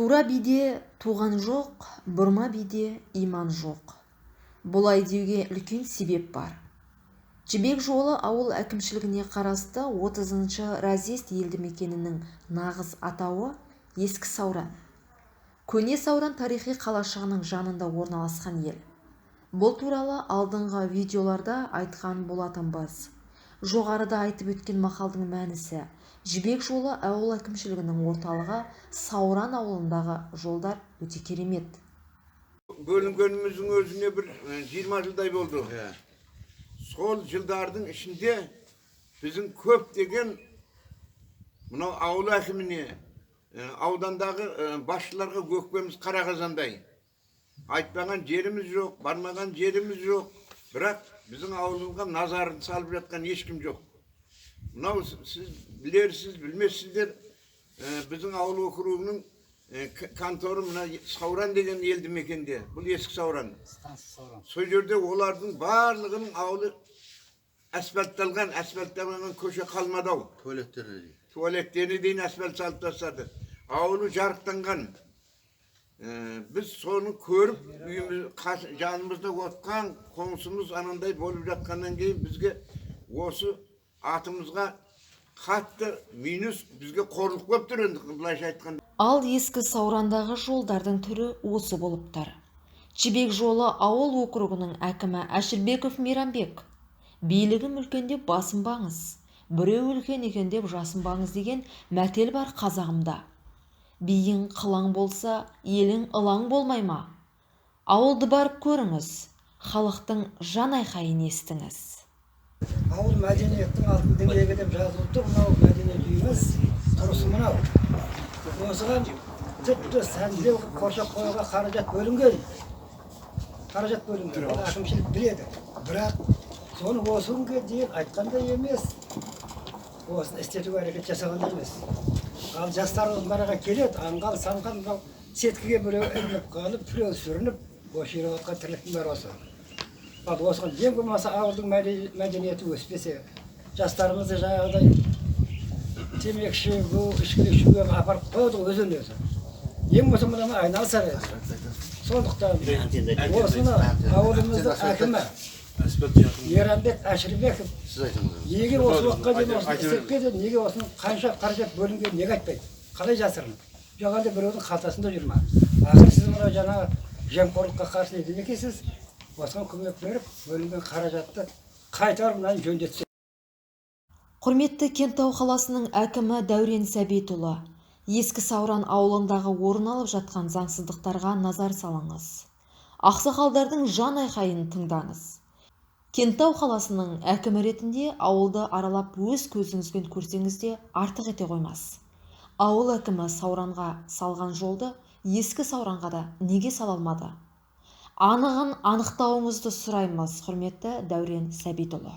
Тура биде туған жоқ, бұрма биде иман жоқ. Бұлай деуге үлкен себеп бар. Жібек жолы ауыл әкімшілігіне қарасты 30-шы разъезд елді мекенінің нағыз атауы Ескі Сауран. Көне Сауран тарихи қалашығының жанында орналасқан ел. Бұл туралы алдыңғы видеоларда айтқан болатынбыз. Жоғарыда айтып өткен мақалдың мәнісі Жібек жолы ауыл әкімшілігінің орталығы Сауран ауылындағы жолдар өте керемет. Бөлінгеніміздің өзіне бір 20 жылдай болды. Сол жылдардың ішінде біздің көптеген мынау ауыл әкіміне, аудандағы басшыларға өкпеміз қара қазандай. Айтпаған жеріміз жоқ, бармаған жеріміз жоқ. Бірақ біздің ауылымызға назарын салып жатқан ешкім жоқ. Мынау сіз білерсіз, білмессіздер, біздің ауыл округінің конторы мына Сауран деген елді мекенде. Бұл Ескі Сауран. Сол жерде олардың барлығының ауылы асфальтталған, асфальтталған көше қалмады ау. Туалеттеріне дейін. Туалеттеріне дейін асфальт салып тастады. Ауылы жарықтанған. Біз соны көріп, үйіміз жанымызда отқан қоңсымыз анандай болып жатқаннан кейін бізге осы атымызға қатты минус, бізге қорлық болып тұр енді былайша айтқанда. Ал Ескі Саурандағы жолдардың түрі осы болып тұр. Жібек жолы ауыл округінің әкімі Әшірбеков Мейрамбек. Билігім үлкен деп басынбаңыз, біреу үлкен екен деп жасынбаңыз деген мәтел бар қазағымда. Биің қылаң болса, елің ылаң болмай ма? Ауылды барып көріңіз, халықтың жан айқайын естіңіз. Ауыл мәдениеттің алтын діңгегі деп жазылып тұр. Мынау мәдениет үйіміз тұрысы мынау. Осыған тіпті сәндеу қылып қоршап қоюға қаражат бөлінген. Қаражат бөлінген. Оны әкімшілік біледі. Бірақ соны осы күнге дейін айтқан да емес, осыны істетуге әрекет жасаған да емес. Ал жастарымыз мынаға келеді, аңғал саңғал мынау сеткіге біреу ілініп қалып, біреу сүрініп, осы жерде отқан тірліктің бәрі осы. Ал осыған ең болмаса ауылдың мәдениеті өспесе, жастарымызды жаңағыдай темекі шегу, ішкілік ішуге апарып қояды ғой өзін өзі. Ең болмаса мынамен айналысар еді. Сондықтан осыны ауылымыздың әкімі Мейрамбек Әшірбеков Сіз айтыңыз. Неге осы уақытқа дейін осыны істетпеді, неге осының қанша қаражат бөлінгенін неге айтпайды? Қалай жасырын? Жоқ әлде біреудің қалтасында жүр ма? Ақыры сіз мынау жаңағы жемқорлыққа қарсы не екенсіз, осыған көмек беріп, бөлінген қаражатты қайтарып мынаны жөндетсе. Құрметті Кентау қаласының әкімі Дәурен Сәбитұлы, Ескі Сауран ауылындағы орын алып жатқан заңсыздықтарға назар салыңыз. Ақсақалдардың жан айқайын тыңдаңыз. Кентау қаласының әкімі ретінде ауылды аралап өз көзіңізбен көрсеңіз де артық ете қоймас. Ауыл әкімі Сауранға салған жолды Ескі Сауранға да неге сала алмады? Анығын анықтауыңызды сұраймыз, құрметті Дәурен Сәбитұлы.